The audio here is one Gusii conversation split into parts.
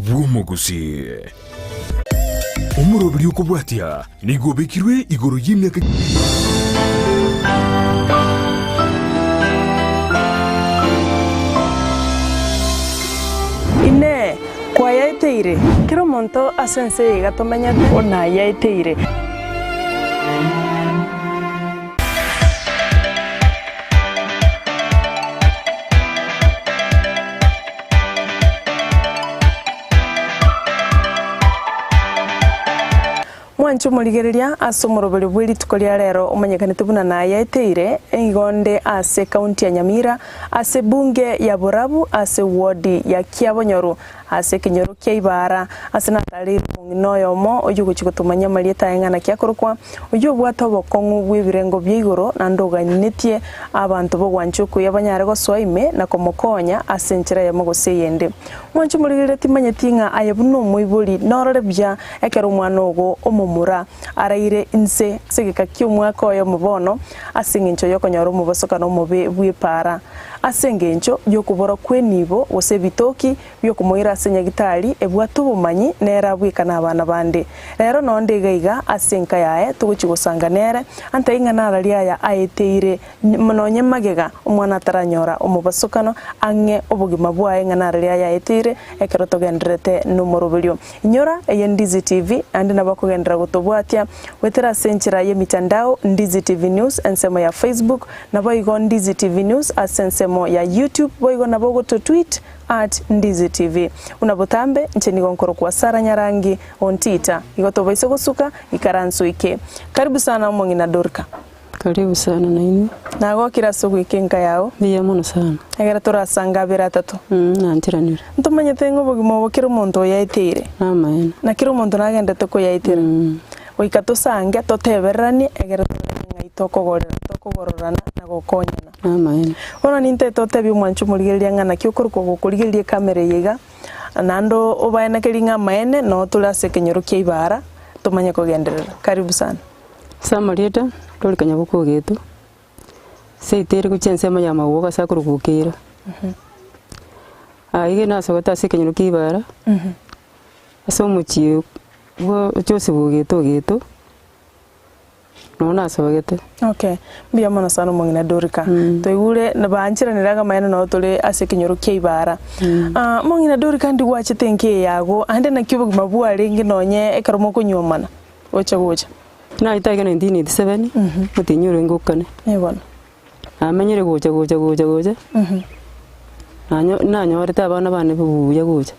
bw'omogusii. Omoroberi okobwatia nigo obekirwe igoro y'emiaka. Inee! Kwayaeteire? Kera omonto ase ense eye iga tomenyete onayaeteire. Mwanche omorigereria ase omoroberio bwe rituko ria rero omanyekanete buna nayaeteire igo nde ase ekaunti ya Nyamira ase ebunge ya Borabu ase ewodi ya Kiabonyoru ase ekenyoro kia Ibara ase natareire omong'ina oyomo oyio ogochia gotomanyia amarieta aye ng'a naki akorokwa oyio obwate obokong'u bw'ebirengo bia igoro naende oganetie abanto b'ogwancha okuya banyare gosoa ime na komokonya ase enchera eyemo gose eyende. Mwanche omorigereria timanyeti ng'a aye buna omoibori norore buya ekero omwana ogo omomura araire inse ase egeka ki'omwaka oyomo bono ase engencho y'okonyora omobosokano omobe bw'epaara, ase engencho y'okobora kw'enibo gose ebitoki bi'okomoira ase nyagitari ebwate obomanyi nere abwekane abana bande. Rero nonde iga iga ase enka yaye togochia gosanga nere, antebi ng'a nararia aya aeteire nonye magega omwana ataranyora omobasokano ang'e obogima bwaye ng'a nararia aya aeteire ekero togendererete nomoroberio. Inyora, eye Ndizi TV, naende nabo okogenderera gotobwatia goetera ase enchera y'emitandao Ndizi TV News ensemo ya Facebook, naboigo Ndizi TV News ase ensemo ya YouTube, boigo nabo ogototweet at Ndizi TV. Buna botambe, inche nigo nkorokwa Sarah Nyarangi Ontita. Igo tobaise gosuka, ikaranso ike. Karibu sana omong'ina Dorca. Karibu sana nainwe. Nagokire ase ogoika enka yao. Mbuya mono sana. Egere torasange abere atato. Nancheranire. Ntomanyete ng'a obogima obo kera omonto oyaeteire. Namaene. Na kera omonto nagenderete koyaetera. Goika tosange, totebereranie, egere torore ng'ai tokogorera, tokogororana na gokonyana. Namaene. Bono nintete otebie omwanchi omorigereria ng'a naki okorokwa gokorigereria ekamera eye iga, naende obaenekerie ng'a amaene noo tore ase ekenyoro kia Ibara, tomanye kogenderera. Karibu sana. Ase amarieta, tori kanyaboka ogetwe, seito ere gochia ensemo ya magogo ase akorokwa Okeira. Aiga nasogete ase ekenyoro kia Ibara, ase omochie bwa Joseph ogetwe ogetwe, noo nasogete. Okay, mbuya mono sana omong'ina Dorika. Toigure baancheranire iga amaene noo tore ase ekenyoro kia Ibara. Omong'ina Dorika ndi gwachete enka eye yago, aende naki obogima bwarenge nonye ekero mokonyuomana? Gocha gocha. Naete aiga 1987, omotienyi orenge okane. Eh bono. Namenyire gocha gocha gocha gocha, nanyo nanyorete abana bane buya gocha.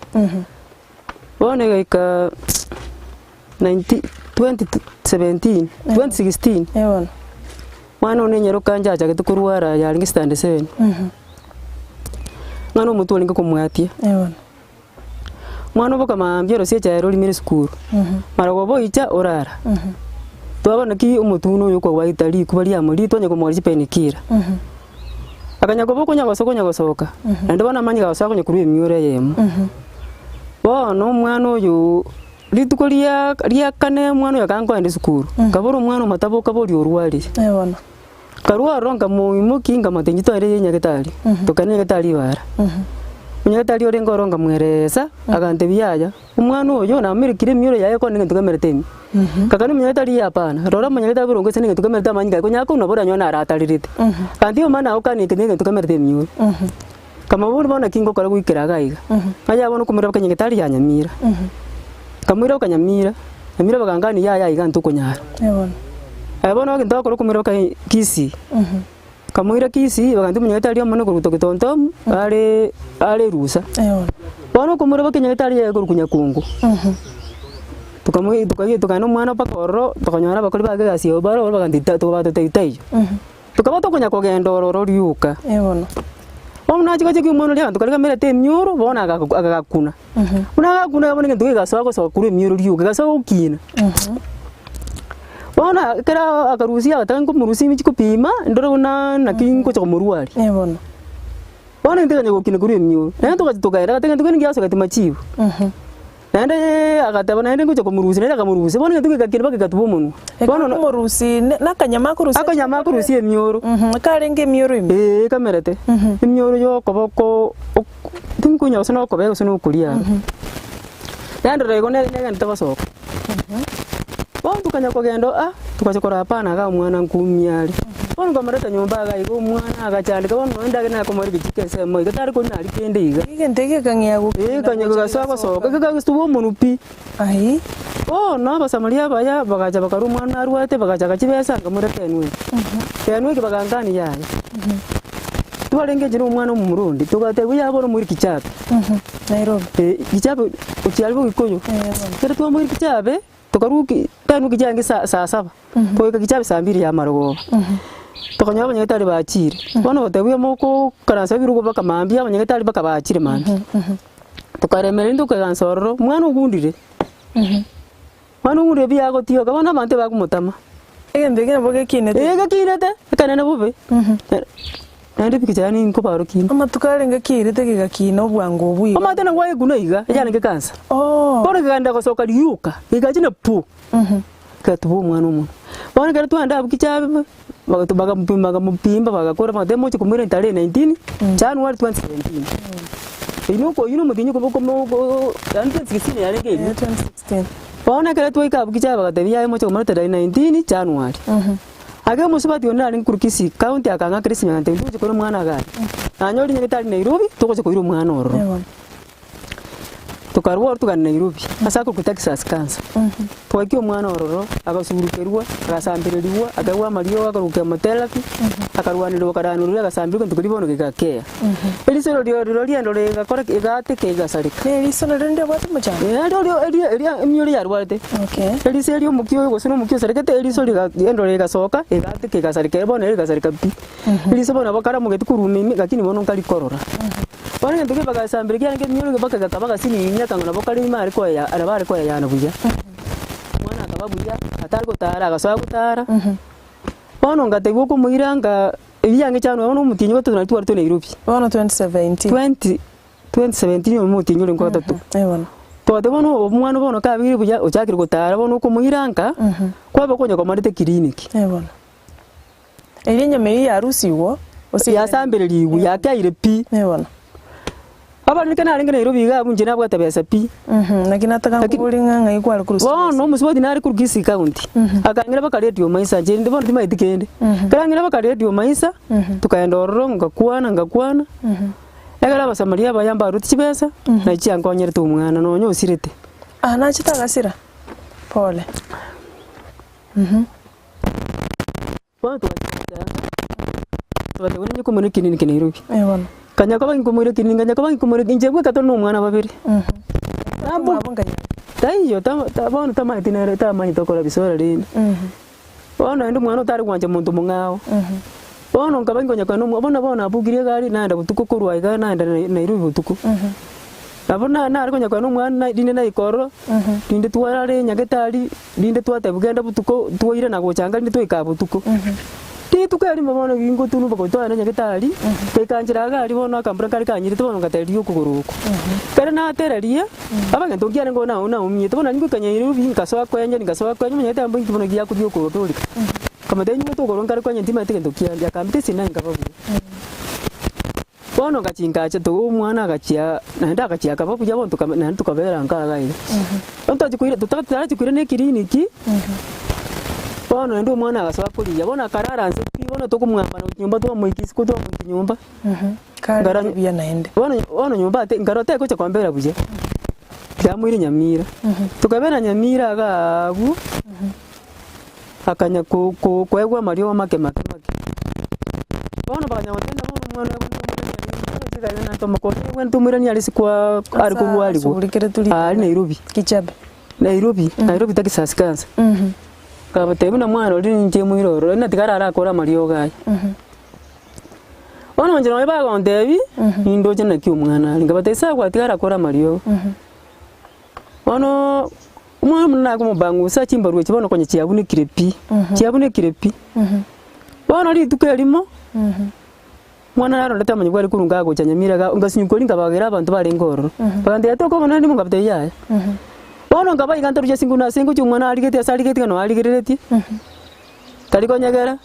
Bono egaika ninety 2017, 2016, Eh bono. mwana one enyaroka nchachagete korwara yarenge standard seven, ng'a na omotwe orenge komwatia. Eh bono. Mwana oboka mambia orosie echaye ere orimere esukuru, mara goboicha orara. Twabona ki omotwe oyo okogwaita rikuba riamoria twanya komoria chipenikira. Akanya koba okonya gosoka onya gosoka, naende bono amanye gagosoka konya korwa emioro eyemo. Bono omwana oyo rituko ria ria kane omwana oyo akankoenda esukuru, nkabora omwana omotabo okaboria orwarire. Nkarua ororo nkamoimokia nkamotebia inche twaereire nyagetari, tokagenda nyagetari ibara. Onyagetari orenge oro nkamweresa, agantebia yaya, omwana oyo namoirekire emioro yaye ekone egento kemerete ime. Nkakana omonyagetari hapana, rora omonyagetari boronge ase negento kemerete amanyinga aye konya akounwa bore anyore naratarerete. Agantebia omwana agokanie eke negento kemerete emioro. Nkamoboria bono naki ngokora goikera iga iga, aye bono okomoira baka nyagetari ya Nyamira. Nkamoira baka Nyamira, Nyamira bakangania yaya iga ntokonyara. Aye bono egento agokora okomoira baka Kisii, nkamoira Kisii bagantebi omonyagetari omonene okorokwa Doctor Ontomu are are erusa. Bono okomoira baka nyagetari yaye ekorokwa Nyakungu, tokamoi tokaiyia tokagenda omwana mpaka ororo, tokanyora abakori bake egasi yabo bare ororo bagantebia bagatotebia taiyo. Tokaba tokonya kogenda ororo rioka. Bono nachia gochia omwana oria abanto karia kamerete emioro, bono agakuna. Buna agakuna bono egento kegasoa gosoa korwa emioro rioka, egasoa gokina. Bono ekero akarusia agataka nkomorusia inche kopima, ndore buna naki ngocha komorwaria. Bono egento keganya gokina korwa emioro, naende togachia tokaenda agateba egento kende ngiasogeti machibu. Naende agateba naende ngocha komorusia, naende akamorusia. Bono egento gegakina mpaka gegatuba omonwa. Ekero Bono okomorusia ne- nakanyama akorusia akanyama akorusia emioro. Mhm, karenge emioro ime. Ee, kamerete. Emioro ya okoboko ok tinkonya gose na okobee gose na okoria aro. Yandora igo nere negenderete gosoka. Bono tokanya kogenda oo ah, togacha korora hapana igaa omwana nkumia are. Bono nkamoreta nyomba iga igo omwana agachandeka bono nonye ndagera nakomora egechiko ensemo iga tari kori nari kende iga. Egento eke gekang'ea Eh, gokina kanya gocha gegasoa gosoka gegasoka. gekagestubwa omonwe pi. Aye. Bono abasamaria abaya bagacha bakarua omwana narwate bagachaka chibesa nkamoreta enwe eke. Enwe eke bagankania yaya. Twarenge inche na omwana omomura onde, togatebwa yaya bono moire kichape. Nairobi. Eh, kichape gochia aria bogikoyo. Eh, bono. Ekero twamoire kichape, tokarua ki twarua kichape saa saa saba, togaika kichape saa mbiri ya marogoba. Tokanyora abanyagetari bachire, bono gotebwa mokokaransa ebirogo mpaka mambia abanyagetari mpaka bachire mambia. Tokaremereria tokagansa ororo, omwana ogundire, omwana ogundire buya agotioka, bono abanto ebakomotama. Egento ekio nabo gekinete. Ee gekinete, ekenene bobe, naende epikicha yane nkobarokia inde. Amatuko arenge kiairete gegakina obwango obwo iga. Omanyete nabo gwayekuna iga, eyarenge kansa. Oh. Bono kegenda gosoka rioka, gegacha na pu, gegatuba omwana omonwe. Bono ekero twaenda abwo kichabe, bagatu bakamopima bakamopimba bagakora bagateba moche komoira tarehe 19 January 2017. Eywo noko oywo na omotienyi okoba okomo oko yaani 2016 yarenge Eh, eywo. 2016. Bono ekero twaika abwo kichabe bagatebia yaya moche komoreta tarehe 19 January. Ake omosubati onde narenge korwa Kisii county akang'akera esimi agantebia ntogocha koira omwana iga aria. Nanyora nyagetari Nairobi togocha koira omwana ororo. Eh bono. Tokarwa ororo tokagenda Nairobi, ase akorokwa Texas Cancer. Twaikia omwana ororo, agasurukerwa, agasambereriwa, akaegwa amariogo akarokwa chemotherapy, akarwanerwa akaranorwa agasamberwa egento keria bono gegakea. Erisoro rio rirorio riaye rigakora ki? Egaateka egasareka. Na eriso nario ndiabwate omochando? Eeh rirorio eria eria emioro yarwarete. Okay. Eriso eria omokia oyo gose na omokia osarekete, eriso riga endoro egasoka, egaateka egasareka ere bono ere egasareka pi. Eriso bono nabo karamogeti korwa ime lakini bono nkarikorora. Bono egento keria bagasambereria kiarenge emioro mpaka gekaba gasinini akang'u nabo kare ime are koeya nabo are koeyana buya. Omwana akaba buya, atari gotara agasoa gotara, bono ngatebia okomoira nga ebiange chano bono omotienyi gatato nario twarwete Nairobi. Bono 2017. Twenty, 2017 oyo omotienyi orenge o gatato. Eh bono. Togoteba bono omwana bono kabeire buya ochakire gotara bono okomoira nka, kwaba okonya komarete clinic. Eh bono. Erio enyama eyio yarusigwe, gose Yasambererigwe, yakeire pi. Eh bono. Abarenge narenge Nairobi iga abwo inche nabwate besa pi. Naki nataka Lakini- nkobori ng'a ng'ai kware korusia Bono omosubati nare korwa Kisii County, akang'ira mpaka Radio Maisha inche rende bono timaeti kende. Ekero ang'ira mpaka Radio Maisha, tokaenda ororo ngakwana ngakwana, ekero abasamaria abaya mbarutie chibesa, nachi chiankonyerete omwana nonya osirete. Ah, nachete agasira? Pole. Bono togachia togateba buna nyekomona ekinini eke Nairobi. Eh bono. Kanya koba nkomoira ekinini, kanya koba nkomoira inche bweka tore na omwana babere. Nambo Mwabo nkanyara. taiyo tama ta bono tamanyeti nere tamanyete okora bisora rende. Bono naende omwana otare gwancha monto mong'ao. Bono nkaba nkonya kogenda omwa bono bono nabukirie egari naenda botuko korwa igaa naenda Nai Nairobi botuko. Nabo na nare konya kogenda omwana rinde naika ororo, rinde twarare nyagetari. Rinde twatebwa genda botuko, twairana gocha nka rinde twaika botuko. Rituko erimo bono gingotunwa mpaka twagenda nyagetari, ngaika nchera iga aria bono akambura nkare kanyirete bono ngatereria okogoro oko. Ekero natereria, abagento nkiarenge oo nao naumiete, bono naria ngoika Nairobi nkasoa koenchera nkasoa koenchera omonyene tambo inki bono giakoria okogoro torika. Nkamotebia nyigwete okogoro nkare koenchera timanyeti gento kiande, akambita esindani nkaba buya. Bono ngachia inkacha to omwana agachia naende agachia akaba buya bono tokame naende tokabera nka iga iga. Bono twachia koira totaka totarachi koirana ekiriniki, bono naende omwana agasoa korigia, bono akarara nse pi bono tokomwamba na gochia nyomba twamoikia isiko twamoikia nyomba. Kare Ngara buya naende. Bono bono nyomba ate nkarora tegocha kombera buya, tiamoire Nyamira. Tokabera Nyamira iga abwo. Akanya ko- ko- koegwa amariogo make make make. Bono bakanya goteba bono omwana oyo tomoiranie are ase kwa are korwarigwa Asugurikeretwe ritang'ani. aria Nairobi. Kichabe. Nairobi, Nairobi Texas Cancer. Nkabatebia buna mwana oria ninche moire ororo, na tiga arakore amariogo aya. Bono inche nonye bagontebia, nindoche naki omwana are, nkabatebia sawa tiga arakore amariogo. Bono omwana omonene nakomobangusa chimbaru echi bono konya chiabunekire pi, chiabunekire pi. Bono rituko erimo, omwana narorete amanye bware korwa ngagocha Nyamira iga, ngasinywa koria nkabagera abanto barenge ororo. Bagantebia tokobana rimo nkabatebia yaya. Bono nkaba iga ntarusia ase nguna ase ngochia omwana arigetie ase arigetie ng'a noarigereretie, tari konyegera.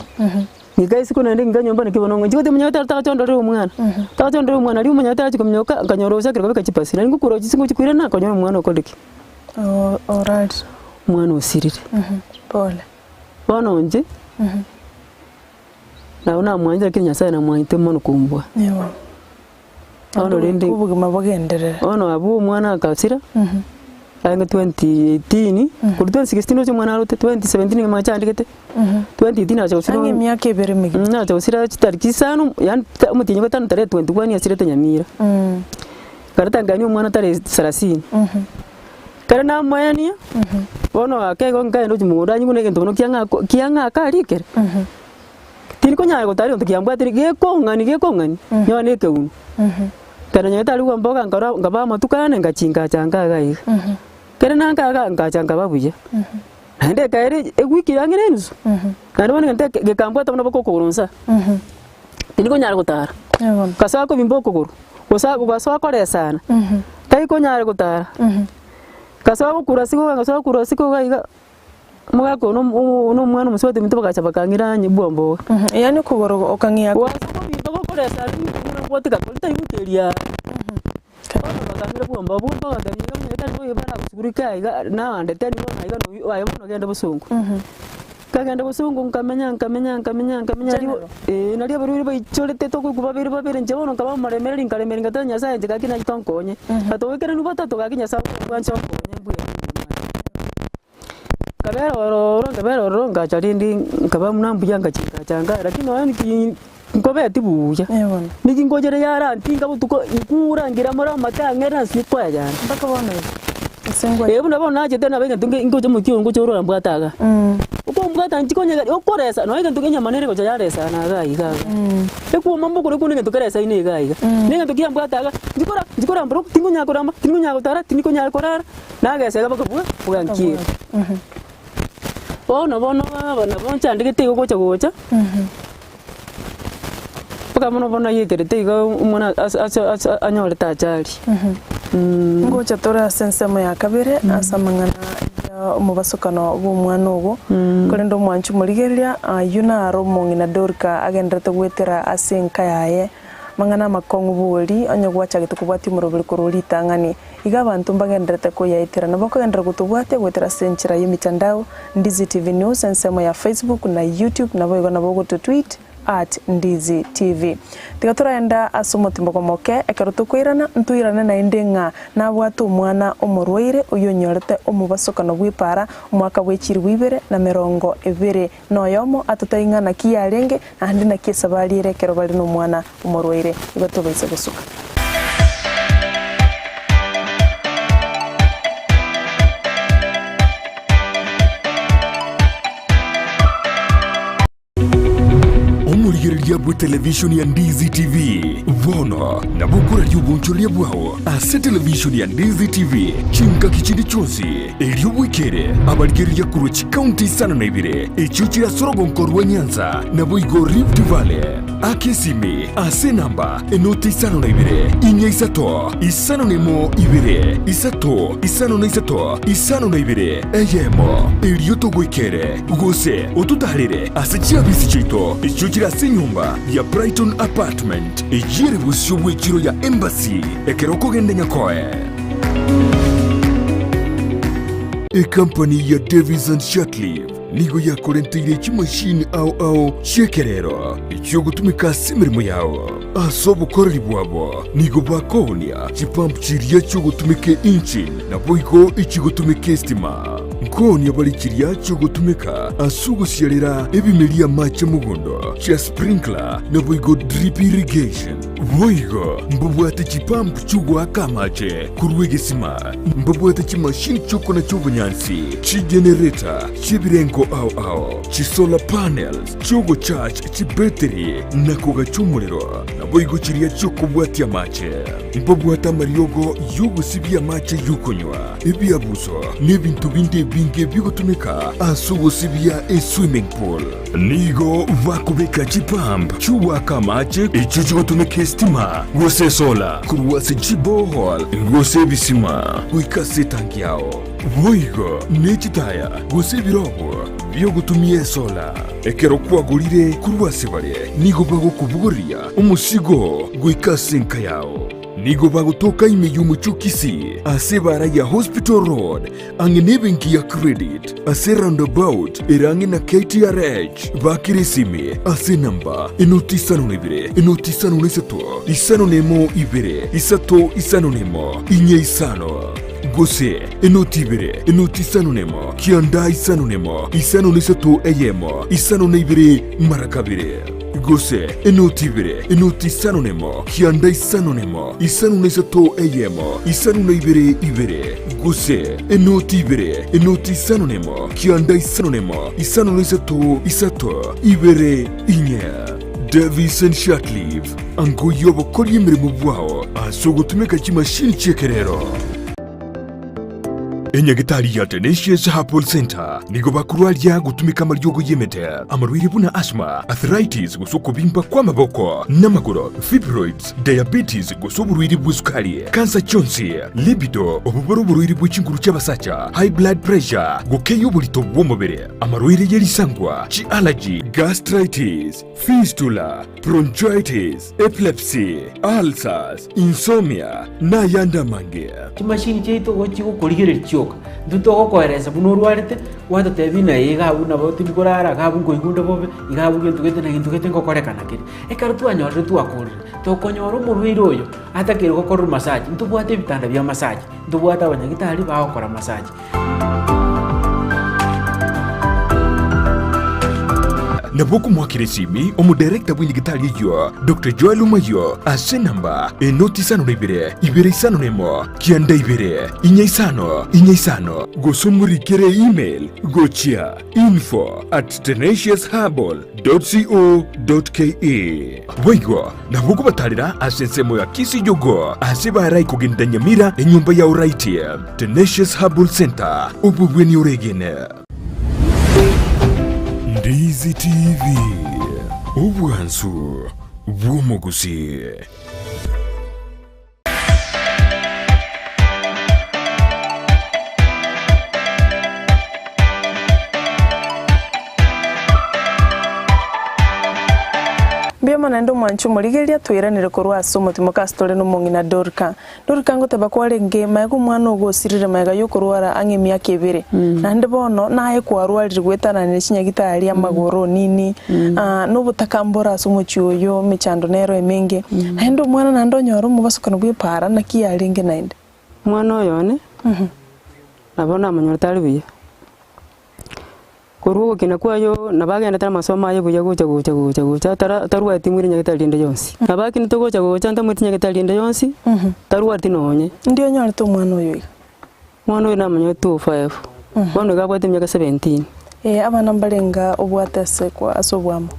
Ng'ika isiko naende ng'ika nyomba naki bono ng'o nchigote monyene tari tagachondorera omwana, tagachondorera omwana riria omonyene tarachi kominyoka, nkanyora osakire kobeka chipasi, nari ngokura ase ngochi koirana nkanyora omwana okorire ki? Orarire. Omwana osirire. Pole. Bono inche, nabo namwanchete lakini Nyasaye namwanchete mono kombua. Eeh. Bono rende, Obogima bogenderere. bono abwo omwana akasira, arenge 2018, korwa 2016 roche omwana arote, 2017 nigo achandegete, 2018 agacha gosira Ang'e emiaka ebere emegima. Agacha gosira chitariki isano, yaani omotienyi o gatano tarehe 21 asirete Nyamira. Nkareta nkania omwana tarehe sarasini. Ekero namoenia, bono ake igo nkaenda gochia mogondo anyigwe na egento bono kiang'ako kiang'aka aria ekere, tindi konyara gotara egento kiambwatire gekong'ani gekong'ani, nyowe na ekeuno. Ekero nanyete aria mboga nkara nkaba amatuko ane ngachia nkacha nka iga iga. Ekero nanka iga nkacha nkaba buya. Naende ekaera ewiki ang'e na enusu, naende bono egento eke gekambwata buna bokokogoro nsa, tindi konyara gotara. Nkasoa kobimba okogoro, gose gosoa koresana, tari konyara gotara, nkasoa gokura ase igo nkasoa gokura ase igo iga, omogaka one na omwana omosubati ominto bagacha bakang'ira onye bwomboga. Yaani okogoro okang'ea. Gwacha kobimba gokoresana buna gotiga kori tari gokeria. Bono bakang'ira bwomboga, bwomboga agatebia iga onye tari boigo baragosugurike aiga nabande tari bono aiga noyo aye bono genda bosongo. Nkagenda bosongo nkamenya nkamenya nkamenya nkamenya ribo General. eh, nario abarwaire baichorete tokoigwa babere babere inche bono nkaba omoremereri nkaremereria ngateba Nyasaye inche gaki naye tonkonye. Gatogoikeranu batato gaki Nyasaye bwanche onkonye mbuya Nkabera ororo nkabera ororo ngacha rende nkaba buna mbuya ngachia ngacha nka lakini nonya nki nkobeti buya. Eh bono. Niki ngochere yarantinga botuko nkura nkira more amate ang'e ase nkoyana. Mpaka bono iga. Ase ngwa. Eh buna bono nachete nabo egento nge ngocha omochie oyo ngocha orora mbwate igaa. Okombwata inche konyegeri okoresa nonya egento enyama nere gocha yaresana igaa iga iga. Ekwoma mbokoro ekuna egento keresaine iga iga. Na egento kiambwate iga, nchikora nchikorambora oko tingonyara koramba, tingonyara gotara, tindikonyara korara, nagesa iga mpaka bwa bwankiire. Bono bono baba nabo nchandegete igo gocha gocha, mpaka bono bono nayekerete iga omwana ase ase ase anyorete ajali. Ngocha tore ase ensemo ya kabere ase amang'ana ya omobasokano bw'omwana ogo, korende omwanchi omorigereria ayio naro omong'ina Dorika agenderete goetera ase enka yaye amang'ana amakong'u bori onye gwachagete kobwatia omoroberi korwa ritang'ani. Iga abanto mbagenderete koyaetera. Nabo okogenderera gotobwatia goetera ase enchera y'emitandao, Ndizi TV News ensemo ya Facebook na YouTube naboigo nabo ogototweet at Ndizi TV. Tiga toraenda ase omotimboko moke, ekero tokoirana ntoirane naende ng'a nabwate omwana omorwaire oyio onyorete omobasokano bw'epaara omwaka bwe chilifu ibere na merongo ebere na oyomo atotebi ng'a naki yarenge naende naki esabari ere ekero bare nomwana omorwaire. Igo tobaisa gosuka. Omorigereria bwe televishoni ya Ndizi TV bono nabo okoraria obonchoreria bwao ase televishoni ya Ndizi TV chingaki chinde chionsi, erio bwekere abarigereria korwa chikaunti isano na ibere echio chire ase orogonko rwa Nyanza naboigo Rift Valley. Aka esimi ase enamba enoti isano na ibere, inya isato, isano na emo ibere, isato, isano na isato, isano na ibere, eyemo, erio togoikere, gose ototaarere ase chiabisi chiaito echio chire ase enyomba ya Brighton Apartment, eyio ere bosio bw'echiro ya Embassy, ekero okogenda Nyakoe. Ekampani ya Davis and Shirtliff nigo yakorenteire chimashini ao ao chi'ekerero echiogotumeka ase emeremo yao. Ase obokoreri bwabo nigo bakoonia chipump chiria chiogotumeka engine naboigo echigotumeka estima. Nkoonia bare chiria chiogotumeka ase ogosiarera ebimeria amache mogondo chia sprinkler naboigo drip irrigation. Boigo mbabwate chipump chi'ogoaka amache korwa egesima, mbabwate chimashini chi'okonacha obonyansi, chigenerator chi'ebirengo ao ao, chisolar panels chi'ogocharge chibetiri na kogacha omorero, naboigo chiria chi'okobwatia amache. Mbabwate amariogo y'ogosibia amache y'okonywa, ebiabuso, na ebinto binde ebinge bigotumeka ase ogosibia eswimming pool. Nigo bakobeka chipump chi'ogoaka amache echio chigotumeka esitima gose esola korwa ase chiborehole gose ebisima goika ase etanki yao. Boigo ne chitaya gose ebirobo bi'ogotumia esola. Ekero kwagorire korwa ase bare, nigo bagokobogoreria omosigo goika ase enka yao. Nigo bagotoka ime y'omochie o Kisii ase ebaara ya Hospital Road ang'e nebenki ya Credit ase roundabout ere ang'e na KTRH. Bakera esimi ase enamba enoti isano na ibere, enoti isano na isato, isano na emo ibere, isato isano na emo, inye isano. Gose enoti ibere, enoti isano na emo, kianda isano na emo, isano na isato eyemo, isano na ibere mara kabere. Gose enoti ibere, enoti isano na emo, kianda isano na emo, isano na isato eyemo, isano na ibere ibere. Gose enoti ibere, enoti isano na emo, kianda isano na emo, isano na isato isato ibere inye. Davison Shirtliff, ango y'obokoria emeremo bwao ase ogotumeka chimashini chi'ekerero. Enyagitari ya Tenacious Herbal Centre nigo bakorwaria gotumeka amariogo y'emete, amarwaire buna asthma, arthritis gose okobimba kw'amaboko n'amagoro, fibroids, diabetes gose oborwaire bw'esukari, kansa chionsi, libido, obwo bore oborwaire bwe chinguru chi'abasacha, high blood pressure, gokeyia oborito bw'omobere, amarwaire ye risangwa, chi'allergy, gastritis, fistula, bronchitis, epilepsy, ulcers, insomnia, na ayande amange. Chimashini chiaito igo chigokorigereria chioka, intwe togokoeresa buna orwarete, gwatotebia ng'a iga abwo nabo tindi korara, iga abwo nkoigwa bobe, iga abwo gento gete na gento gete ngokorekana kere. Ekero twanyorire twakorire, tokonyora omorwaire oyo atakeire gokorerwa massage, ntobwate ebitanda bia massage, ntobwate abanyagitari bagokora massage. Nabo okomoakera esimi omodirector bw'enyagitari eyio, Doctor Joel Omayio, ase enamba enoti isano na ibere, ibere isano na emo, kianda ibere, inya isano, inya isano, gose omorikere email gochia info at tenaciousherbal dot co dot ke. Boigo nabo okobatarera ase ensemo ya Kisii Jogoo ase barai kogenda Nyamira enyomba ya Oraiti. Tenacious Herbal Center, obobweni oregene. Ndizi TV, obwansu bw'omogusii. Mbuya mono naende omwanche omorigereria twairanire korwa ase omotimoka ase tore nomong'ina Dorika. Dorika ngoteba kwarenge magega omwana ogo osirire magega yokorwara ang'e emiaka ebere, naende bono naye kwarwarire goetananire chinyagitari amagoro nini, nobotaka mbore ase omochie oyo emechando nero emenge, naende omwana naende onyore omobasokano bw'epaara naki yarenge naende. Omwana oyo one, nabo namonyorete are buya. Korwa ogokina kwaye oo nabo agendete amasomo aye buya gocha gocha gocha gocha atara atarwati mwiri nyagetari rinde rionsi. Nabo akinete gocha gocha ntamweti nyagetari rinde rionsi, tarwati nonye. Ndi onyorete omwana oyo iga? Omwana oyo namonyorete two five, bono iga abwate emiaka seventeen. Ee, abana mbarenga obwate ase kwa ase oboamo?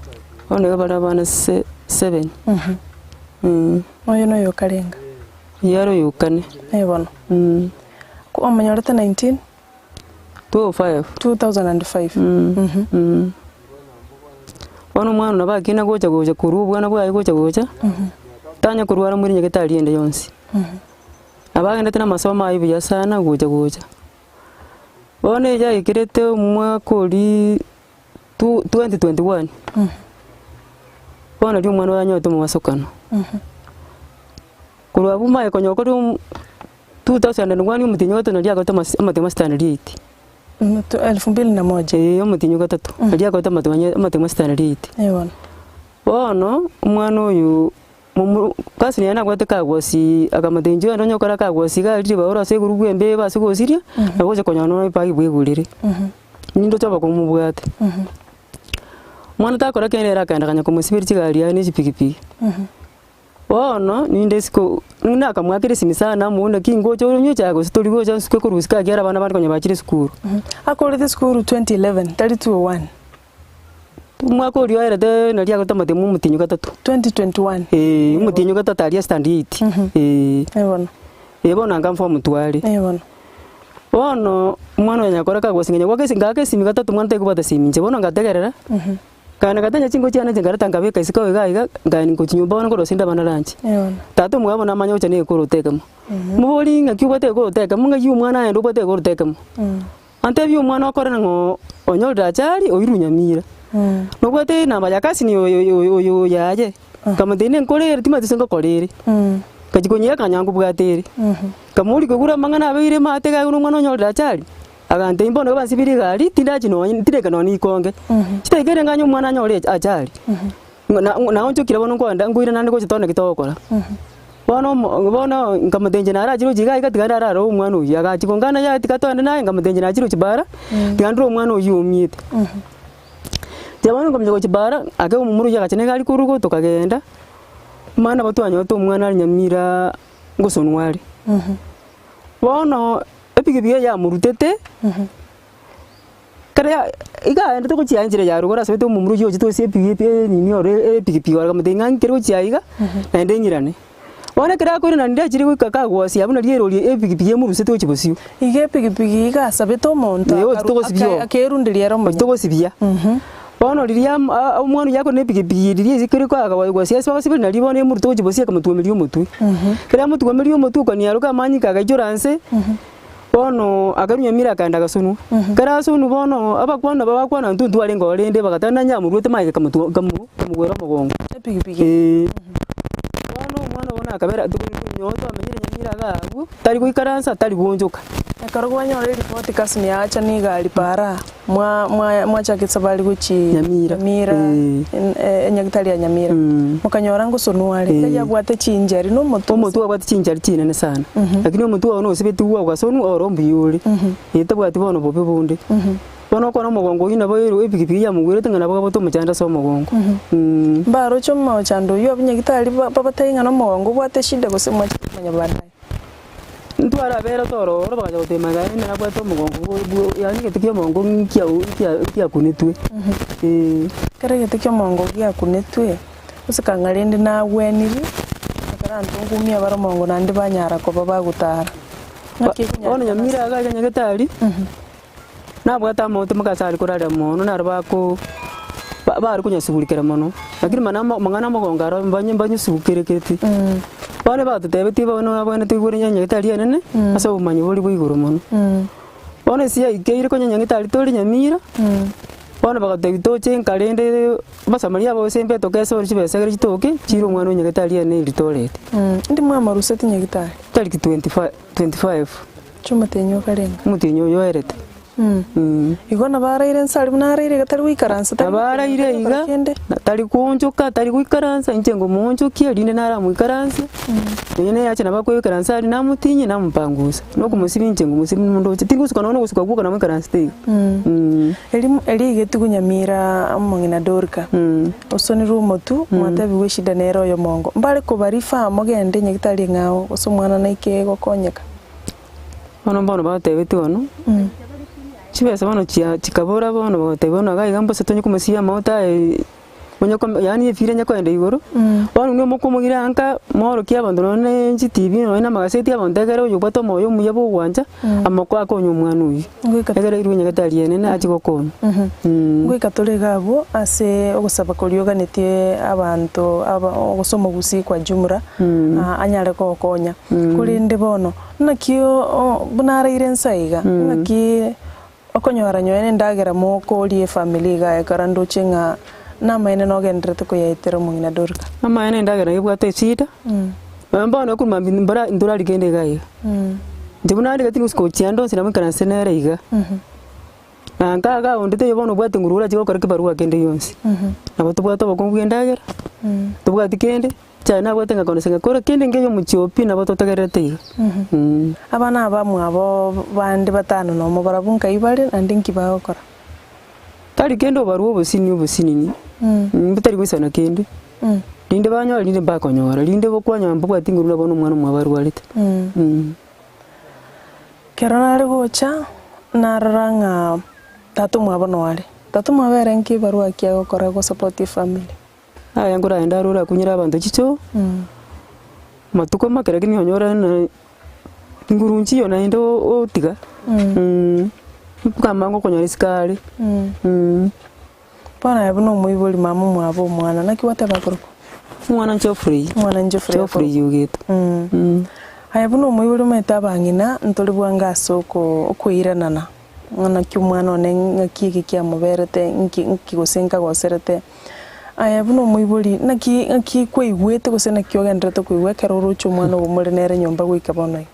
Bono iga bare abana se seven. Oyo noyo okarenga? Oyio are oyokane. Ee bono. Omonyorete nineteen? 205. 2005. Bono omwana nabo akina gocha gocha korwa obwana bwaye gocha gocha, tanya korwara mwiri nyagetari ende yonsi. Nabo agendete na amasomo aye buya sana gocha gocha. Bono erio aikerete omwaka oria two 2021, bono riria omwana oyo anyorete omobasokano. Korwa abwo maye konya okore 2001 omotienyi o gatato naria agote amasi amatemo standard eight. Elfu mbili na moja. Eeh omotienyi o gatato, naria agote amatemo anye amatemo standard eight. Eh bono. Bono, omwana oyo momo cousin yaye nabwate kagosi akamotebia inchuo ogende onye gokora kagosi iga aria ribaga ore ase egurupu embe ebe ase gosiria, nabo ogocha konyora nonya ebagi bwegorere. Nindoche obokomobwate. Omwana takora kende ere akaenda akanya komosiberia chigari yaye na echipigipigi. Bono ninde isiko, nakamwakera esimi sana amo naki ngocha ore onywe echae gose tori gocha nsuke korwa isiko ekiagera abana bande konya bachire esukuru. Akorete esukuru 2011 tari 201. Omwaka oria oerete nari agote amatemo omotienyi gatato. 2021. Eeh omotienyi gatato aria standard eight, eeh. Eh bono. Eh bono anga form two are. Eh bono. Bono, omwana oyo nyakora kagosing'enya goaka esi ngaaka esimi gatato omwana tarikobwata esimi inche, bono ngategerera. Nkagenda ngatanya chinko chiane inche nkareta nkabeka isiko iga iga, nkaeni ngochia nyomba bono nkorosia inde abana lunch. Tata omwabo namanya gocha na egekoroto ekemo. Mobori ng'aki obwate egekoroto ekemo, ng'aki omwana aye onde obwate egekoroto ekemo. Antebie omwana okore nang'o onyorire achari oirwe nyamira. Nobwate enamba ya cousin oyo oyo oyo yaye, nkamotebia nenkorere timanyeti gose ngokora ere. Ngachia konyeaka nkanyora nkobwate ere. Nkamoria kegura amang'ana abeire maate iga buna omwana onyorire achari, agantebia bono iga bansibirie egari, tindachi nonye tindaika nonye na ikonge. Chidaeka ere nganye omwana anyore achari, na naonchokire bono nkoenda nkoirana naende gocha tore naki togokora. Bono omo bono nkamotebia inche narachire gochia iga iga tiga ndarare omwana oyio, agachia kongana yaya tiga toende naye, nkamotebia inche nachire gochia bara, tiga ndore omwana oyio omiete. Inche bono nkomanya gochia bara, ake omomura oyio agacha na egari korwa igo tokagenda, omwana nabo twanyorete omwana are nyamira ngosonwa are. Bono epikipiki eye yamorutete, ekero ya iga aendete gochia enchera ya rogoro asabete omomura oyio ochete ase epigipi enini ore epikipiki ore akamotebia ng'a nkere gochia iga, naende ng'irane. Bono ekero akoirana rinde achire goika kagoasia buna rierori epikipiki emorusete gochia bosio. Iga epikipiki iga asabete omonto Ee, ochete akaru gosibia aka oo. akerunderia ere Ochete omonyene. gosibia. Bono riria amo a- omwana oyio akore na epikipiki riria ase kere koagagosia ase bagosiberia nario bono emorute gochia bosio akamotwomeria omotwe. Ekero amotwomeria omotwe okaniaroka amanyinga agaichora nse, bono akarwa nyamira akaenda agasonwa. Ekero asonwa bono, abakwana nabo bakwana intwe ntwarenge oo rende bagateba nanye amorwete magega ekamotwo ekamo ekamogwera omogongo. Epikipiki. Eeh. Bono omwana obo nakabera nyowe twamenyire nyamira iga abwo, tari goikaransa, tari goonchoka. Ekero kwanyora eripoti cousin yaacha na egari para, mwa mwa mwachaka esabari gochia Nyamira. Nyamira, Eh. en- enyagitari ya Nyamira. Mokanyora ngosonwa are, Eh. iga yabwate chinjari na omotwe gose? Omotwe obwate chinchari chinene sana, lakini omotwe ogo nosibeti gwa ogasonwa oro mbuya ore, eh tabwati bono bobe bonde. Bono okore omogongo oyio nabo ero epikipiki yamogwerete ng'a nabo gabwate omochando ase omogongo. Mbaroche omochando oyio abwo nyagitari ba babatebie ng'a nomogongo obwate eshida gose mwache komanya baadaye. Ntwarabera tororo bagacha goteba magega yaye nabwate omogongo bwo bwo yaani egete kia omogongo nkia nkia nkiakunetwe eh. Ekero egete kia omogongo giakunetwe, gose kang'a rende nagwenirie, ekero abanto ngumia bare omogongo naende banyara koba bagotara. Ng'aki Bono ekonyarekana nyamira ase. iga iga nyagetari, nabwate amaote moka ase are korarera mono naro bako ba bare konyasugurikera mono, lakini mana amo amang'ana amogongo aro mbanye mbanyasugukereketi. Bono batotebetie bono abwenerete oigwere nyagetari enene, ase obomanyi boria bwa igoro mono. Bono ase yaikeire konya nyagetari tore nyamira, bono bagatotebia toche nka rende abasamaria aba gose mbe tokese ore chibesa ekero chitoke, chire omwana o nyagetari ene erio torete. Indi mwamaruseti nyagetari? Tariki 25 25. Chi'omotenyi o karenga. Omotenyi oyo oerete. Igo nabo araire inse aria buna araire iga tari goikaransa, tari Nabo araire tari gokora iga, kende. na tari koonchoka, tari goikaransa, inche ngomoonchokia rinde naramoikaransie, nonya nere ache nabo akoikaransa aria namotinyie namopangusa, na okomosibia inche ngomosibia mondoche, tiri gosuka nonya na ogosuka gwoka namoikaransete iga. Eri eri iga nyamira omong'ina Dorika, osonirwe omotwe, mwatebiwa eshida nere oyomongo. Mbare kobarifaa mogende nyagitari eng'ao gose omwana naike gokonyeka. Bono mbono batebetie bono, chibesa bono chia chikabora bono bagatebia bono iga iga mbose tonye komosibia amaguta aye onye kom yaani efira onye koenda igoro, bono inwe mokomoira nka mworokia abanto nonye na chitibi nonye na amagaseti abanto ekere oyobwate omoyo omuya bwa ogwancha, amako akonye omwana oyio. Goika Ekere airwe nyagetari enene achie gokonywa. Goika tore iga abwo ase ogosaba koria oganetie abanto aba gose omogusii kwa jumla, anyare gokonya. Korende bono, naki buna araire inse iga, naki okonyora nyowe nendagera mokoria efamiri iga ekero ndoche ng'a namaene nogendererete koyaetera omong'ina Dorika. Amaene endagera ebwate eshida, nonya bono ekorwa mambia mbora ntorari kende iga iga. Inche buna ndigeti gose gochia ande onsi nabo nkaranse nere iga. Na nka iga onde taiyo bono obwate nguru orache gokora kibarua kende gionsi. Nabo tobwate obokong'u bwa endagera, tobwati kende. Inche nabwate ngakona ase ngakora kende nkeiyo omochie oo pi nabo totegererete iga. Abana abamwabo bande batano nomo barabwo nkai bare, naende nki bagokora? Tari kende obarue obosini obosinini, botari goisana kende, rinde banyore rinde mbakonyora, rinde bokwanyora mbabwati nguru nabo na omwana omwabo arwarete. Ekero nare gocha, narora ng'a tata omwabo noare. Tata omwabo ere nki ebarua ki agokora gosupport efamiri? Aye nkoragende aroro akunyere abanto chichoo, amatuko make lakini onyore na chinguru nchiyo naende otiga, mpaka okonyora isiko are. Bono aye buna omoibori mama omwabo omwana, naki gwateba akorokwa? Omwana Geoffrey, Omwana Geoffrey Geoffrey akorokwa. Ogeto. Aye buna omoibori omanyete abang'ina, ntori bwango ase oko okoiranana, ng'a naki omwana one ng'aki eke kiamoberete, nki nki gose nkagoserete. Aye buna omoibori, naki ng'aki kwaigwete gose naki ogenderete koigwa ekero oroche omwana obo more nere nyomba goika bono iga?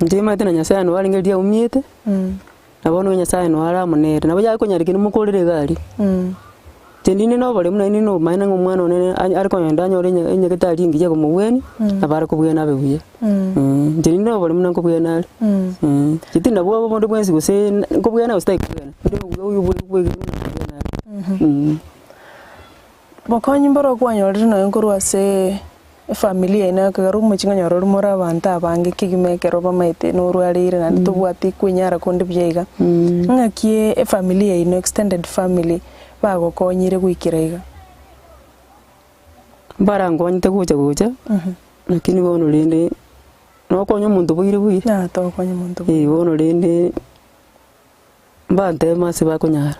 Inche nimanyete na Nyasaye noo arenge riria aumiete, na bono Nyasaye noo are amo nere. Nabo yakonyarekire mokorere iga aria. Inche ndinde na oboremu naende ninde na obomaene ng'a omwana one are kogenda anyore enyagetari engiya ekomobwenia, nabo are kobwena abe buya. Inche ninde na oboremu na nkobwena are. Inche tindi na bwoba bonde bwensi gose nkobwena gose tari kobwena, ninde obuya oyo bwe bwegenu ng'a nkobwena are. Bokonyi mboro kwanyorire nonya korwa ase efamiri yaino ekero omochie nkonyora ore more abanto abange kegima ekero bamaete norwareire naende tobwati kwenyara konde buya iga. Ng'aki efamiri yaino extended family bagokonyire goikera iga? Mbarangonyete gocha gocha, lakini bono rende nokonya omonto boire boire. Yaya togokonya omonto boire. Bono rende mbanteme ase bakonyara.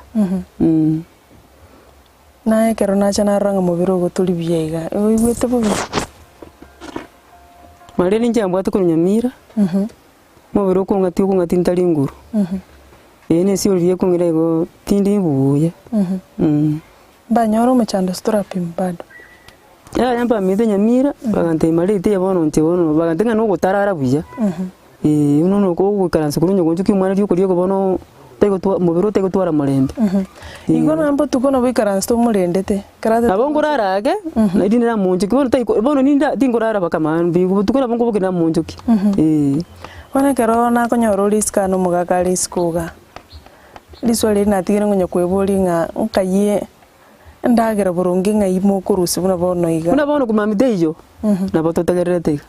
Naye ekero nacha narora ng'a mobere ogo tori buya iga, oigwete bobe? Marende inche mbwate korwa Nyamira, mobere okong'atia okong'atia ntari nguru, eye na esiori riria ekong'ira igo tindi buya. Mbanyore omochando ase torapima bado. Yaya mbamete Nyamira, bagantebia mareti eye bono inche bono, bagantebia ng'a nogotarara buya, eh, buna ogoikaransa korwa onye gonchokia omwana riokoria oko bono taigotwa mobere otaigotwara morembe. Igo nonya botuko nabo oikaransete omorendete, ekero atete Nabo nkorara ake, naende namonchoki bono taiko bono ninda tinkorara mpaka maambia igo botuko nabo nkobokia namonchoki, eh. Bono ekero nakonyora ore isiko aa na omogaka are isiko igaa, riswali riria natigire ngonya kweboria ng'a nkaye endagera boronge ng'ai mokorusia buna bono iga. Buna bono komambia teiyo, nabo totegererete iga.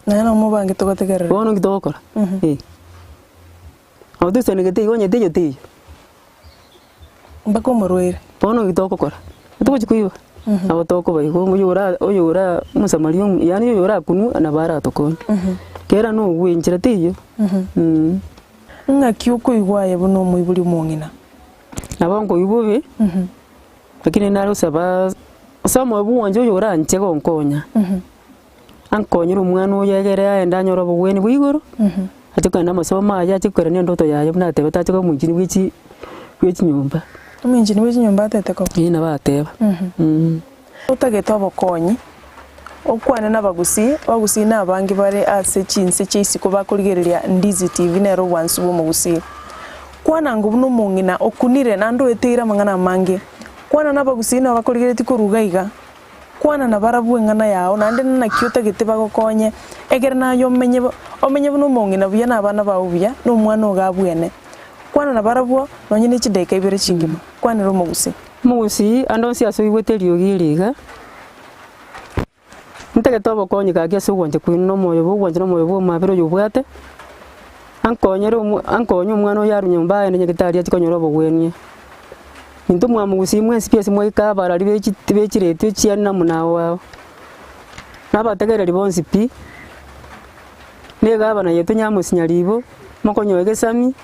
Naye nomobange togotegerera. Bono nki togokora? Eh. Nabo toisanegete igo onye teiyo teiyo. Mpaka omorwaire. Bono nki togokora? Togochi koiba? Nabo tokoba igo oyo ora oyo ora omosamaria omuya yaani oyo orakunwe nabo aratokonye. Kera nogwe enchera teiyo. Ng'aki okoigwa aye buna omoibori omong'ina? Nabo nkoigwa bobe, lakini nare gosaba ase omoyo bwanche oyo oranche gonkonya, ankonyere omwana oyo egere aende anyore obogweni bwa igoro, ache kogenda amasomo aye ache koirania endoto yaye buna atebete ache koba omoichani bwe chi bwe chinyomba. Omoichani bwe chinyomba atete koba? Eeh nabo ateba. Otagete obokonyi, okwane nabagusii, abagusii nabange bare ase chinse chia isiko bakorigereria Ndizi TV nere obwansu bw'omogusii. Kwana ng'o buna omong'ina okunire naende oeteire amang'ana amange. Kwana nabagusii nabo bakorigeretie korwa iga iga. Kwana nabarabwo eng'ana yao naende naki otagete bagokonye, ekere naye omenye omenye buna omong'ina buya na abana bao buya, na omwana ogo abwene. Kwana nabarabwo nonye ne chidaeka ibere chingima. Kwanera omogusii. Omogusii ande onsi ase oigwete eriogi eri iga, ntagete obokonyi gaki ase ogwancha kwaino na omoyo bwa ogwancha na omoyo bwa omwabera oyo obwate, ankonyere omo ankonye omwana oyo arwe nyomba aende nyagetari achie konyora obogwenia. Intwe mwamogusii mwensi pi ase mwaika abarari be chi be chiretio chiane amo na ao ao, na abategereri bonsi pi, na egavana yaito Nyamosi-Nyaribo, mokonyoe egesami,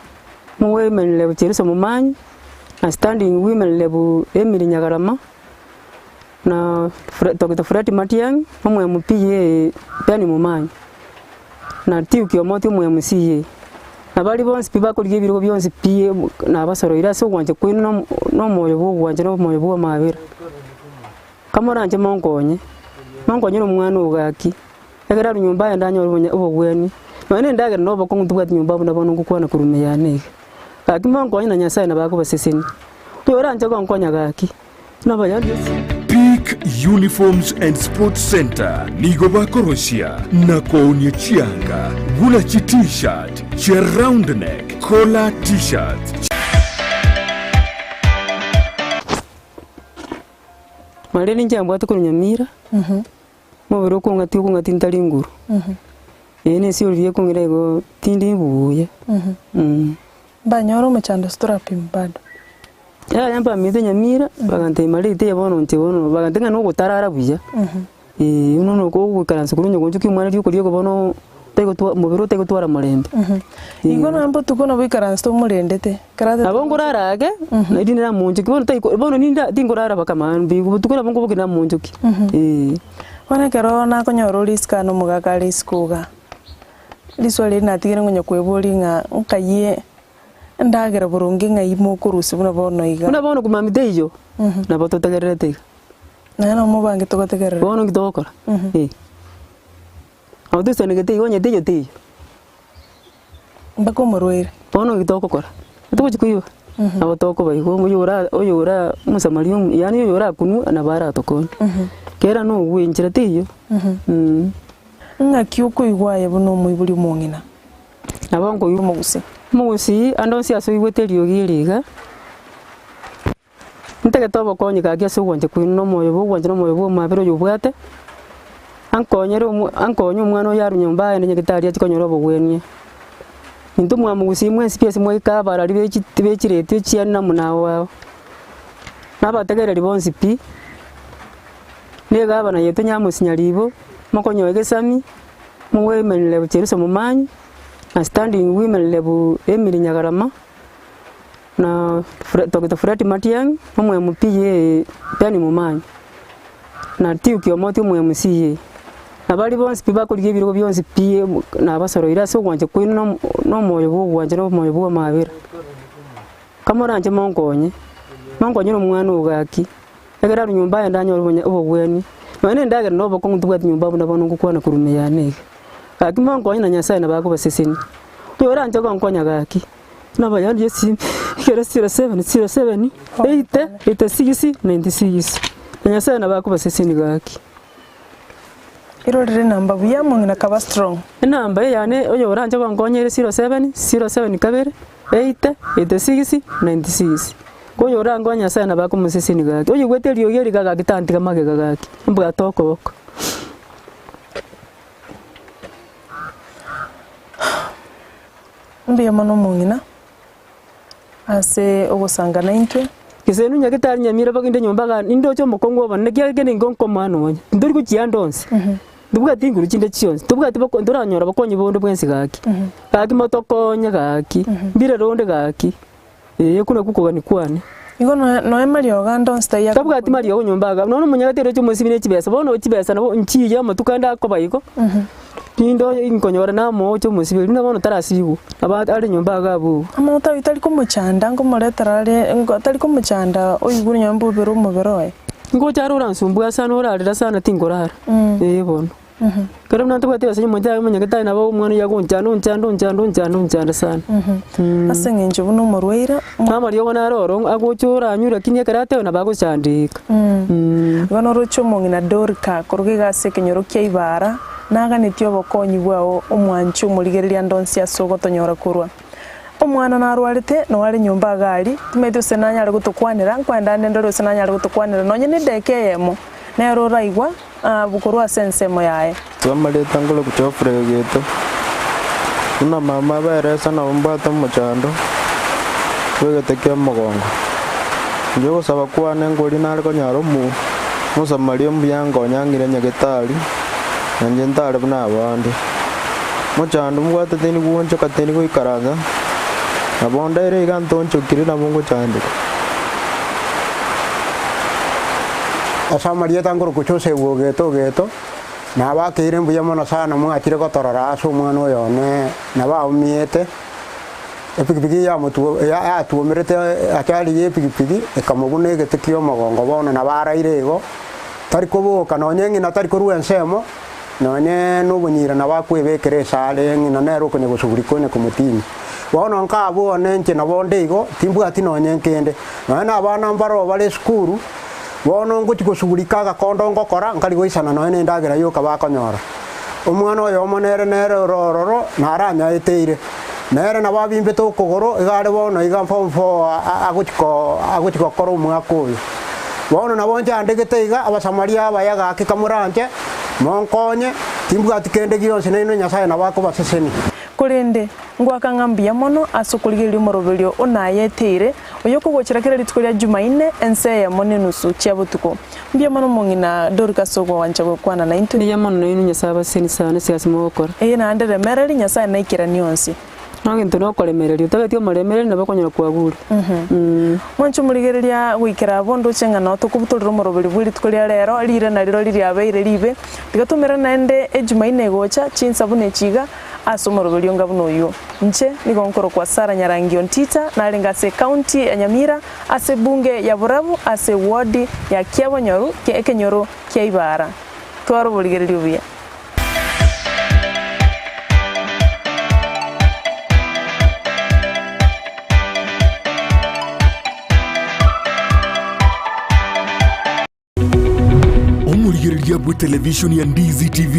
mowemenere gochia Momanyi. Na standing women rep Emily Nyagarama na Doctor Fred Matiang'i omo MP Ben Momanyi na Duke Omoti omo MCA. Na baria bonsi pi bakorigia ebirogo bionsi pi nabasoroire ase ogwancha kwaino na na omoyo bwa ogwancha na omoyo bwa amabera. Kamoranche monkonye, monkonyere omwana oyo gaki, ekero arwe nyomba aye ndanyore obonya obogwenia, nonya na endagera na obokong'u ntobwati nyomba buna bono ngokwana korwa ime yane iga. Gaki monkonye na Nyasae nabo akobasesenia. Oyoranche gonkonya gaki, nabayande ase. Peak Uniforms and Sports Centre nigo bakorosia na koonia chianga buna chi T-shirt, chia round neck, collar T-shirts, Marende ninche mbwate korwa Nyamira, Mobere okong'atia okong'atia ntari nguru, eye na esiori riria ekong'ira igo tindi buya. Mbanyore omochando ase torapima bado. Yaya mbamete Nyamira, bagantebia mareti eye bono inche bono, bagantebia ng'a nogotarara buya, eh, buna ogoikaransa korwa onye gonchokia omwana riokoria oko bono otaigotwa mobere otaigotwara morembe. Igo nonya botuko nabo oikaransete omorendete, ekero atete Nabo nkorara ake, naende namonchoki bono taiko bono ninda tinkorara mpaka maambia igo botuko nabo nkobokia namonchoki, eh. Bono ekero nakonyora ore isiko aa na omogaka are isiko igaa, riswali riria natigire ngonya kweboria ng'a nkaye. Endagera boronge ng'ai mokorusia buna bono iga? Buna bono komambia teiyo, nabo totegererete iga. Naye nomobange togotegerera. Bono nki togokora? Eh. Nabo toisanegete iga onye teiyo teiyo. Mpaka omorwaire. Bono nki togokora? Togochi koiba? Nabo tokoba igo oyo ora oyo ora omosamaria omuya yaani oyo orakunwe nabo aratokonye. Kera nogwe enchera teiyo. Ng'aki okoigwa aye buna omoibori omong'ina? Nabo nkoigwa Omogusii. Omogusii ande onsi ase oigwete eriogi eri iga, ntagete obokonyi gaki ase ogwancha kwaino na omoyo bwa ogwancha na omoyo bwa omwabera oyo obwate, ankonyere omo ankonye omwana oyo arwe nyomba aende nyagetari achie konyora obogwenia. Intwe mwamogusii mwensi pi ase mwaika abarari be chi be chiretio chiane amo na ao ao, na abategereri bonsi pi, na egavana yaito Nyamosi Nyaribo, mokonyoa egesami, mogoemerera Jerusa Momanyi, na standing women rep Emily Nyagarama, na Doctor Fred Matiang'i, omo MP Ben Momanyi, na Duke Omoti omo MCA. Na baria bonsi pi bakorigia ebirogo bionsi pi nabasoroire ase ogwancha kwaino na na omoyo bwa ogwancha na omoyo bwa amabera. Kamoranche monkonye, monkonyere omwana oyo gaki, ekero arwe nyomba aye ndanyore obonya obogwenia, nonya na endagera na obokong'u ntobwati nyomba buna bono ngokwana korwa ime yane iga. Gaki monkonye na Nyasaye nabo akobasesenia. Oyo oranche gonkonya gaki, namba yane ya esimi, ekero 07 07 80 86 96, na Nyasaye nabo akobasesenia gaki. Irorere enamba buya mong'ina kaba strong. Enamba eyane oyo oranche gonkonya ere 07 07 kabere 80 86 96. Oyo orankonye Nyasaye nabo akomosesenia gaki. Oyoigwete eriogi eri iga gaki tantiga magega gaki, mbwate okoboko. Mbuya mono omong'ina ase ogosanga naintwe. Gose nonya getari nyamira bagende nyomba iga nindoche omokungu obonene ekiagera kende nigo nkomoa nonya, ntori gochia ande onsi, ntobwati nguru chinde chionsi, ntobwati boko ntoranyora bokonyi bonde bwensi gaki, gaki motokonye gaki, mbirere onde gaki, eh okwo nakwo okogania kwane. Igo noe noe mariogo ande onsi taiyo Tabwati mariogo nyomba iga, nonya omonyagete oroche omosibie ne chibesa, bono chibesa nabo nchiiya amatuko ande akoba igo, rinde oyo nkonyora namoche omosibie buna bono tarasibigwa, nabo are nyomba iga abwo igo. Amaguta ayio tari komochanda nkomoretera are ngo tari komochanda oigure nonya mbobere omobere oye. Ngocha are oransumbua sana orarera sana tinkorara, eh bono. Ekero buna ntobwati ebesa omonto aye omonyagete aye nabo omwana oyio agonchanda onchanda onchanda onchanda onchanda sana. Ase eng'encho buna omorwaire. Namariogo naro oro agocha oranywe lakini ekero ateba nabo agochandeka. Igo noroche omong'ina Dorika koruga iga ase ekenyoro kia Ibara, naganetie obokonyi bwao omwanche omorigereria ande onsi ase ogotonyora korwa. Omwana narwarete, noo are nyomba iga aria, timanyeti gose nanyare gotokwanera, nkoenda ande ndore gose nanyare gotokwanera nonye ne edageka eyemo, nere oraigwa korwa ase ensemo yaye. Twamarete nkore gochofura egeto, buna mama aberesa nabo mbwate omochando bw'egete kia omogongo. Inche ogosaba kwane nkoria nare konyora omo omosamaria omuya nkonya ang'ire nyagetari, na inche ntare buna abande. Mochando mbwate tindi goonchoka tindi goikaransa, nabo ndaire iga ntonchokire nabo ngochandeka. Ase amarieta nkorokwa Joseph Ogeto Ogeto, nabakeire mbuya mono sana mwachire gotorora ase omwana oyo one nabo aumiete, epikipiki yamotuo yatuomerete achari ya epikipiki ekamobuna egete kia omogongo bono nabo araire igo, tari koboka nonye ng'ina tari korwa ensemo, nonye na obonyira nabo akwebekera esare ng'ina nere okonya gosugurika onya komotinyia. Bono nkabwo one inche nabo onde igo, timbwati nonye nkende, nonye na abana mbaro bare esukuru, Bono ngochia gosugurika agakondo ngokora, nkari goisana nonya nendagera yoka bakonyora. Omwana oyomo nere nere ore ororo, naranyaeteire. Nere nabo abimbete okogoro, iga are bono iga form four agochia ko agochia gokora omwaka oyo. Bono nabo nchandegete iga, Abasamaria abaya gaki kamoranche, monkonye, timbwati kende gionsi nainwe Nyasaye nabo akobasesenia. Korende ngoaka ng'a mbuya mono ase okorigereria omoroberio o nayeteire, oyokogochera kera rituko ria Jumaine ense eyemo nenusu chia botuko. Mbuya mono omong'ina Dorcas ogoancha gokwana naintwe. Mbuya mono nainwe Nyasae abasesenie sana ase egasi mogokora. Eye naende remereri, Nyasae naikeranie onsi. Egento nokoremereria, otabeti omoremereri nabo okonyora kwagure. Mwanche omorigereria goikera abwo ndoche ng'a nao tokobutorera omoroberi bwe rituko ria rero, riire nariro riabeire ribe. Tiga tomerane naende Ejumaine egocha, chinsa buna echi iga. ase omoroberio onga buna oyio. Inche nigo nkorokwa Sarah Nyarangi Ontita, narenge ase Ekaunti ya Nyamira, ase ebunge ya Borabu, ase ewodi ya Kiabonyoru, ekenyoro kia Ibara. Twara oborigereria obuya. Omorigereria bw'etelevishoni ya Ndizi TV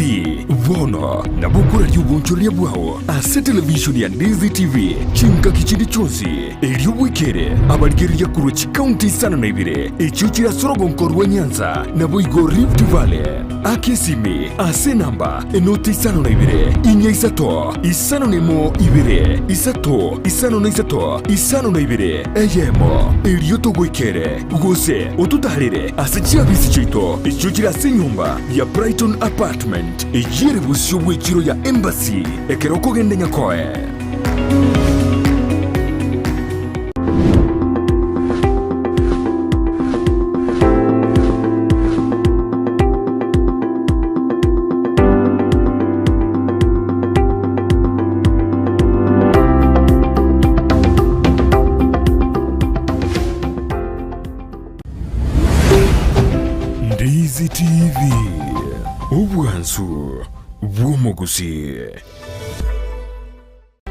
bono nabo okoraria obonchoreria bwao ase televishoni ya Ndizi TV chingaki chinde chionsi, erio bwekere abarigereria korwa chikaunti isano na ibere echio chire ase orogonko rwa Nyanza naboigo Rift Valley. Aka esimi ase enamba enoti isano na ibere, inya isato, isano na emo ibere, isato, isano na isato, isano na ibere, eyemo, erio togoikere, gose ototaarere ase chiabisi chiaito echio chire ase enyomba ya Brighton Apartment, eyio ere bosio bw'echiro ya Embassy, ekero okogenda Nyakoe. Ndizi TV, obwansu bw'omogusii.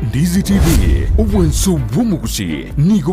Ndizi TV, obwansu bw'omogusii nigo.